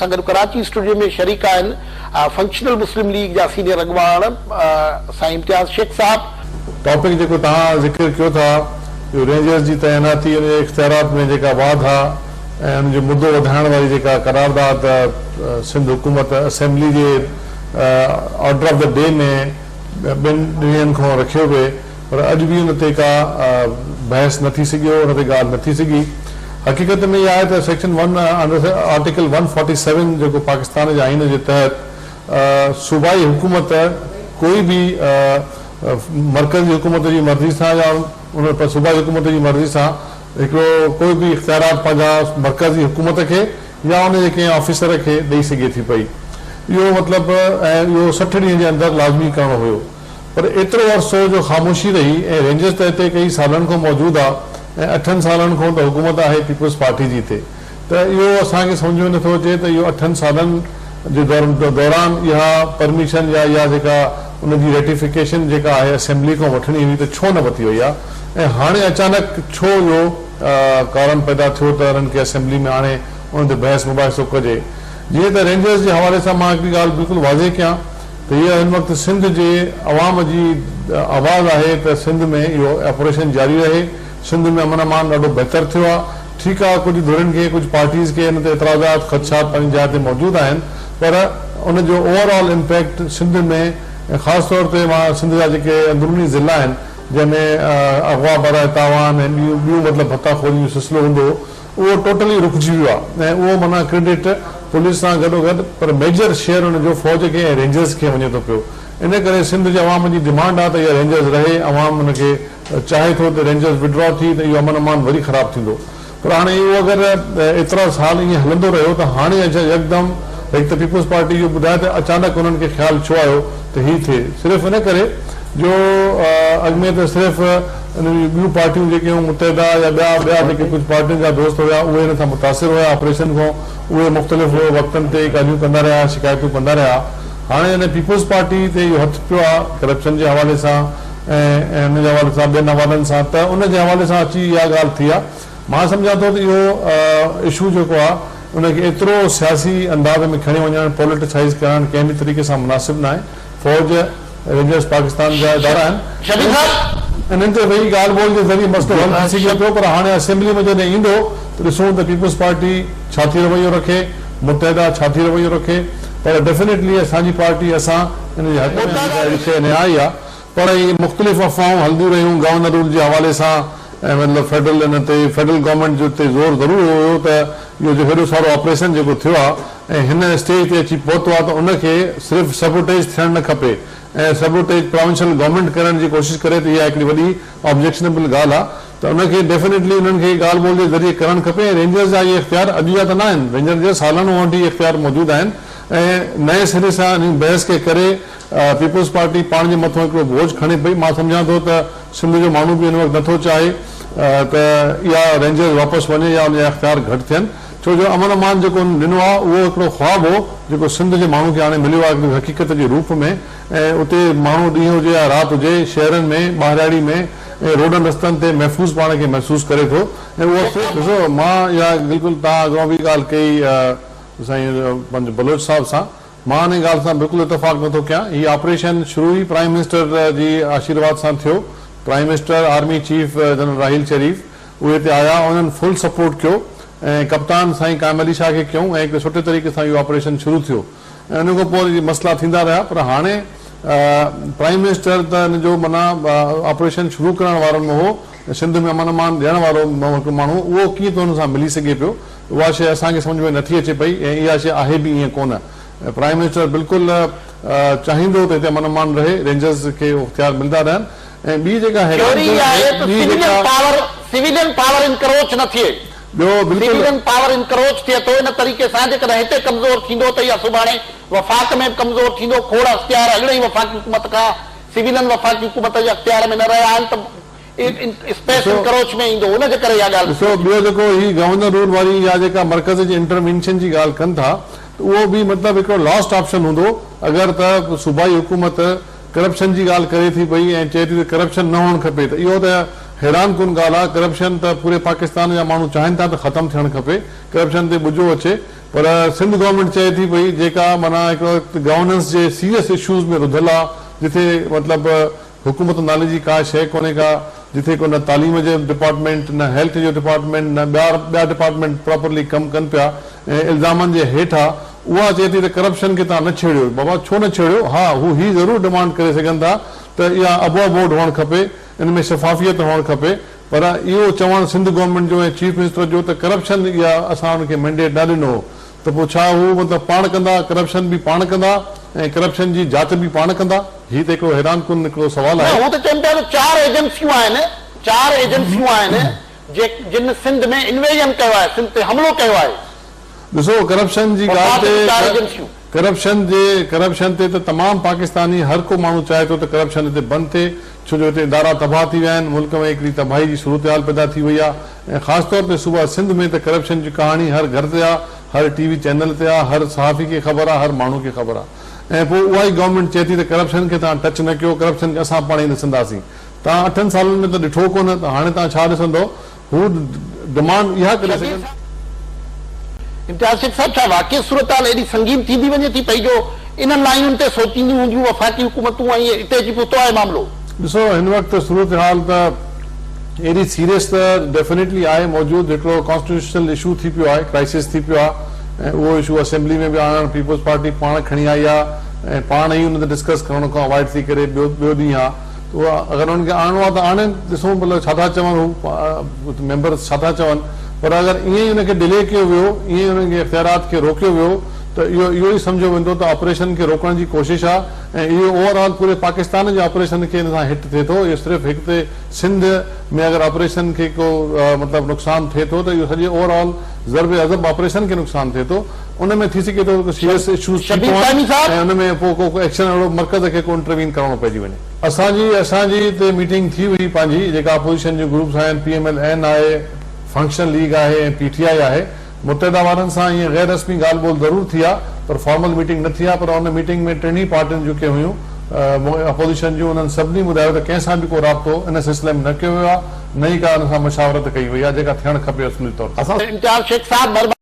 سان گڏ ڪراچي اسٽوڊيو ۾ شريڪ آهن فنڪشنل مسلم ليگ جا سينيئر اڳواڻ سائين امتياز شيخ صاحب. ٽاپڪ جيڪو توهان ذڪر ڪيو ٿا اهو رينجرز جي تعيناتي ان جي اختيارات ۾ جيڪا واڌ آ ۽ ان جو مدو وڌائڻ واري جيڪا قرارداد سنڌ حڪومت اسيمبلي جي آرڊر آف the D ۾ ٻن ڏينهن کان رکيو پئي پر اڄ به ان تي ڪا بحث نه ٿي سگهيو، ان تي ڳالهه نه ٿي سگهي. حقيقت ۾ اها آهي ته section one article one forty seven جيڪو پاڪستان جي آئين جي تحت صوبائي حڪومت ڪوئي به مرڪزي حڪومت جي مرضي سان يا ان صوبائي حڪومت جي مرضي سان هڪڙو ڪوئي به اختيارات پنهنجا مرڪزي حڪومت کي يا ان جي ڪنهن آفيسر کي ڏئي سگهي ٿي پئي. اهو مطلب ۽ اهو 60 ڏينهن جي اندر لازمي ڪرڻو هيو. پر ايترو عرصو جو خاموشي رهي ۽ رينجرز ته هتي ڪئي سالن کان موجود آ ۽ اٺن سالن کان ته حڪومت آهي پيپلز پارٽي جي هتي ته اهو اسان کي سمجهه ۾ نٿو اچي ته اهو اٺن سالن جي دوران اها پرميشن يا اها جيڪا ان جي ريٽيفڪيشن جيڪا آهي اسيمبلي کان وٺڻي هئي ته ڇو نه وتي وئي آ ۽ هاڻي اچانڪ ڇو اهو ڪارڻ پيدا ٿيو ته انهن کي اسيمبلي ۾ آڻي ان تي بحث مباحثو ڪجي جيئن ته رينجرز جي حوالي سان مان هڪڙي ڳالهه بلڪل واضح ڪيان ته هيء هن وقت سنڌ جي عوام جي آواز آهي ته سنڌ ۾ اهو آپريشن جاري رهي، سنڌ ۾ امن امان ڏاڍو بهتر ٿيو آهي، ٺيڪ آهي ڪجهه ڌرين کي ڪجهه پارٽيز کي ان تي اعتراضات خدشات پنهنجي جاء تي موجود آهن پر ان جو اوور آل امپيڪٽ سنڌ ۾ ۽ خاص طور تي مان سنڌ جا جيڪي اندروني ضلعا آهن جنهن ۾ اغوا براء تاوان ۽ ٻيون مطلب ڀتا خوري جو سلسلو هوندو هو اهو ٽوٽلي رڪجي ويو آهي ۽ اهو معنيٰ ڪريڊٽ پوليس سان گڏوگڏ پر ميجر شيئر ان جو فوج کي ۽ رينجرز کي وڃي ٿو پيو ان ڪري سنڌ جي عوام جي ڊمانڊ آهي ته اها رينجرز رهي عوام ان کي چاهي ٿو ته رينجرز وڊرا ٿي ته اهو امن امان وري خراب ٿيندو پر هاڻي اهو اگر ايترا سال ائين هلندو رهيو ته هاڻي يڪدم هڪ ته پيپلز پارٽي اهو ٻڌائي ته اچانڪ انهن کي خيال ڇو آيو ته هي ٿئي صرف ان ڪري جو اڳ ۾ ته صرف ان جون ٻيون پارٽيون جيڪي هيون متحده يا ٻيا ٻيا جيڪي ڪجهه پارٽين جا دوست هيا اهي ان سان متاثر هيا آپريشن کان اهي مختلف وقتن تي ڳالهيون ڪندا رهيا شڪايتون ڪندا رهيا هاڻي جڏهن پيپلز پارٽي تي اهو هٿ پيو آهي ڪرپشن جي حوالي سان ۽ ان جي حوالي سان ٻين حوالن سان ته ان جي حوالي سان اچي اها ڳالهه ٿي آهي مان سمجهان ٿو ته اهو اشو جيڪو آهي ان کي ايترو سياسي انداز ۾ کڻي وڃڻ پوليٽيسائيز ڪرڻ ڪنهن به طريقي سان مناسب ناهي فوج رينجرز پاڪستان جا ادارا آهن. شبير صاحب! انهن تي ويهي ڳالهه ٻولهه جي ذريعي مسئلو حل ٿي سگهي پيو پر هاڻي اسيمبلي ۾ جڏهن ايندو ته ڏسون ته پيپلز پارٽي ڇا ٿي رويو رکي، متحده ڇا ٿي رويو رکي پر ڊيفينيٽلي اسان جي پارٽي اسان ان جي حق ۾ آهيون. اهڙي شيء نه آئي آهي پر اهي مختلف افواهون هلنديون رهيون گورنر رول جي حوالي سان ۽ مطلب فيڊرل ان تي فيڊرل گورنمينٽ جو تي زور ضرور هيو ته اهو جيڪو هيڏو سارو آپريشن جيڪو ٿيو آهي ۽ هن اسٽيج تي اچي پهتو آهي ته ان کي صرف سيبوٽيج ٿيڻ نه کپي ۽ سيبوٽيج پراونشل گورنمينٽ ڪرڻ جي ڪوشش ڪري ته اها هڪڙي وڏي آبجيڪشنبل ڳالهه آهي ته ان کي ڊيفينيٽلي انهن کي ڳالهه ٻولهه جي ذريعي ڪرڻ کپي ۽ رينجرز جا اهي اختيار اڄ جا ته نه آهن رينجرز جا سالن کان وٺي اختيار موجود آهن ۽ نئين سري سان انهي بحث کي ڪري پيپلز پارٽي پاڻ جي مٿو هڪڙو بوجهه کڻي پئي مان سمجهان ٿو ته سنڌ جو ماڻهو به هن وقت نٿو چاهي ته اها رينجرز واپس وڃي يا ان جا اختيار گهٽ ٿين. ڇو جو امن امان جيڪو هن ڏنو آهي اهو هڪڙو خواب هو جيڪو سنڌ جي ماڻهو کي هاڻي مليو آهي هڪڙي حقيقت جي روپ ۾ ۽ اتي ماڻهو ڏينهن هجي يا رات هجي شهرن ۾ ٻاهرياڙي ۾ ۽ روڊن رستن تي محفوظ پاڻ کي محسوس ڪري ٿو ۽ اهو ڏسو مان اها بلڪل توهان اڳرون به ڳالهه ڪئي سائين پنهنجو بلوچ صاحب سان مان انهي ڳالهه سان بلڪل اتفاق نٿو ڪيان هي آپريشن شروع ئي پرائيم منسٽر جي آشيرواد سان ٿيو prime minister army chief general Raheel Sharif اهي اتي آيا انهن فل سپورٽ ڪيو ۽ ڪپتان سائين قائم علي شاهه کي ڪيون ۽ هڪڙي سٺي طريقي سان اهو آپريشن شروع ٿيو ۽ ان کان پوء مسئلا ٿيندا رهيا پر هاڻي پرائيم منسٽر ته ان جو معنيٰ آپريشن شروع ڪرڻ وارن ۾ هو ۽ سنڌ ۾ امن امان ڏيڻ وارو هڪ ماڻهو اهو ڪيئن ٿو ان سان ملي سگهي پيو اها شيء اسان کي سمجهه ۾ نٿي اچي پئي ۽ اها شيء آهي به ائين ڪونه پرائيم منسٽر بلڪل چاهيندو ته هتي امن امان رهي رينجرز کي اختيار ملندا رهن ۽ ٻي جيڪا حيران ٿيوري اها آهي ته ٻي سويلين جيڪا پاور سويلين پاور انڪروچ نه ٿئي. ٻيو بلڪل. سويلين پاور انڪروچ ٿئي ٿو ان طريقي سان جيڪڏهن هتي ڪمزور ٿيندو ته اها سڀاڻي وفاق ۾ به ڪمزور ٿيندو کوڙ اختيار اڳڙي ئي وفاقي حڪومت کان سويلين وفاقي حڪومت جي اختيار ۾ نه رهيا آهن ته اسپيس ڏسو انڪروچ ۾ ايندو ان جي ڪري اها ڳالهه ڏسو ٻيو جيڪو هي گورنر رول واري يا جيڪا مرڪز جي انٽروينشن جي ڳالهه ڪن ٿا ته اهو به مطلب هڪڙو لاسٽ آپشن هوندو اگر ته صوبائي حڪومت ڪرپشن جي ڳالهه ڪري ٿي پئي ۽ چئي ٿي ته ڪرپشن نه هئڻ کپي ته اهو ته حيران ڪن ڳالهه آ، ڪرپشن ته پوري پاڪستان جا ماڻهو چاهين ٿا ته ختم ٿيڻ کپي، ڪرپشن تي ٻجو اچي پر سنڌ گورنمينٽ چئي ٿي پئي جيڪا معنيٰ هڪڙو گورننس جي سيريس اشوز ۾ رڌل آ جتي مطلب حڪومت نالي جي ڪا شيء ڪونهي ڪا جتي ڪو نه تعليم جو ڊپارٽمينٽ نه هيلٿ جو ڊپارٽمينٽ نه ٻيا ٻيا ڊپارٽمينٽ پراپرلي ڪم ڪن پيا ۽ الزامن جي هيٺ آ اها چئي ٿي ته ڪرپشن کي توهان نه ڇيڙيو بابا ڇو نه ڇيڙيو ها هو هي ضرور ڊمانڊ ڪري سگهن ٿا ته اها ابوا بورڊ هئڻ کپي ان ۾ شفافيت هئڻ کپي پر اهو چوڻ سنڌ گورنمينٽ جو ۽ چيف منسٽر جو ته ڪرپشن اها اسان ان کي مينڊيٽ نه ڏنو هو ته پوء ڇا هو مطلب پاڻ ڪندا ڪرپشن به پاڻ ڪندا ۽ ڪرپشن جي جاچ به پاڻ ڪندا هي ته هڪڙو حيران ڪن هڪڙو سوال نه آهي. هو ته چون پيا ته چار ايجنسيون آهن چار ايجنسيون آهن جي جن سنڌ ۾ انويزن ڪيو آهي سنڌ تي حملو ڪيو آهي. ڏسو ڪرپشن جي ڳالهه وفاق تي جون چار ايجنسيون. ڪرپشن جي ڪرپشن تي ته تمام پاڪستاني هر ڪو ماڻهو چاهي ٿو ته ڪرپشن هتي بند ٿئي ڇو جو هتي ادارا تباهه ٿي ويا آهن ملڪ ۾ هڪڙي تباهي جي صورتحال پيدا ٿي وئي آهي ۽ خاص طور تي صوبه سنڌ ۾ ته ڪرپشن جي ڪهاڻي هر گهر تي آهي هر ٽي وي چينل تي آهي هر صحافي کي خبر آهي هر ماڻهو کي خبر آهي ۽ پوء اها ئي گورنمينٽ چئي ٿي ته ڪرپشن کي توهان ٽچ نه ڪيو ڪرپشن کي اسان پاڻ ئي ڏسنداسين توهان اٺن سالن ۾ ته ڏٺو ڪونه ته هاڻي توهان ڇا ڏسندو هو ڊمانڊ اها ڪري شبير سگهن. صاحب امتياز شيخ صاحب ڇا واقعي صورتحال ايڏي سنگين ٿيندي وڃي ٿي پئي جو انهن لائينن تي سوچينديون هونديون وفاقي حڪومتون ۽ اتي اچي پهتو آهي معاملو. ڏسو هن وقت صورتحال ته ايڏي سيريس ته ڊيفينيٽلي آهي موجود هڪڙو ڪانسٽيٽيوشنل اشو ٿي پيو آهي ڪرائسس ٿي پيو آهي ۽ اهو اشو اسيمبلي ۾ به آڻڻ پيپلز پارٽي پاڻ کڻي آئي آهي ۽ پاڻ ئي ان تي ڊسڪس ڪرڻ کان اوائڊ ٿي ڪري ٻيو ٻيو ڏينهن آهي ته اها اگر انهن کي آڻڻو آهي ته آڻين ڏسون مطلب ڇا ٿا چون هو ميمبرس ڇا ٿا چون پر اگر ائين ئي ان کي ڊلي ڪيو ويو ائين ئي انهن کي اختيارات کي روڪيو ويو ته اهو اهو ئي سمجهيو ويندو ته آپريشن کي روڪڻ جي ڪوشش آهي ۽ اهو اوور آل پوري پاڪستان جي آپريشن کي ان سان هٽ ٿئي ٿو اهو صرف هڪ تي سنڌ ۾ اگر آپريشن کي ڪو مطلب نقصان ٿئي ٿو ته اهو سڄي over all Zarb Azb operation کي نقصان ٿئي ٿو ان ۾ ٿي سگهي ٿو ته ڪو سيريس اشوز ٿي شبير پون قائمي صاحب. ۽ ان ۾ پوء ڪو ايڪشن اهڙو مرڪز کي ڪو انٽروين ڪرڻو پئجي وڃي. اسان جي اسان جي هتي ميٽنگ ٿي هئي پنهنجي جيڪا اپوزيشن جون گروپس آهن پي ايم ايل اين آهي، فنڪشنل ليگ آهي ۽ پي ٽي آء آهي متحده وارن سان ائين غير رسمي ڳالهه ٻولهه ضرور ٿي آ پر فارمل ميٽنگ نه ٿي آ پر ان ميٽنگ ۾ ٽنهي پارٽين جون ڪي هيون اپوزيشن جون انهن سڀني ٻڌايو ته ڪنهن سان به ڪو رابطو ان سلسلي ۾ نه ڪيو ويو آ نه ئي ڪا ان سان مشاورت ڪئي وئي آ جيڪا ٿيڻ کپي اصولي طور تي. امتياز شيخ صاحب مھرباني.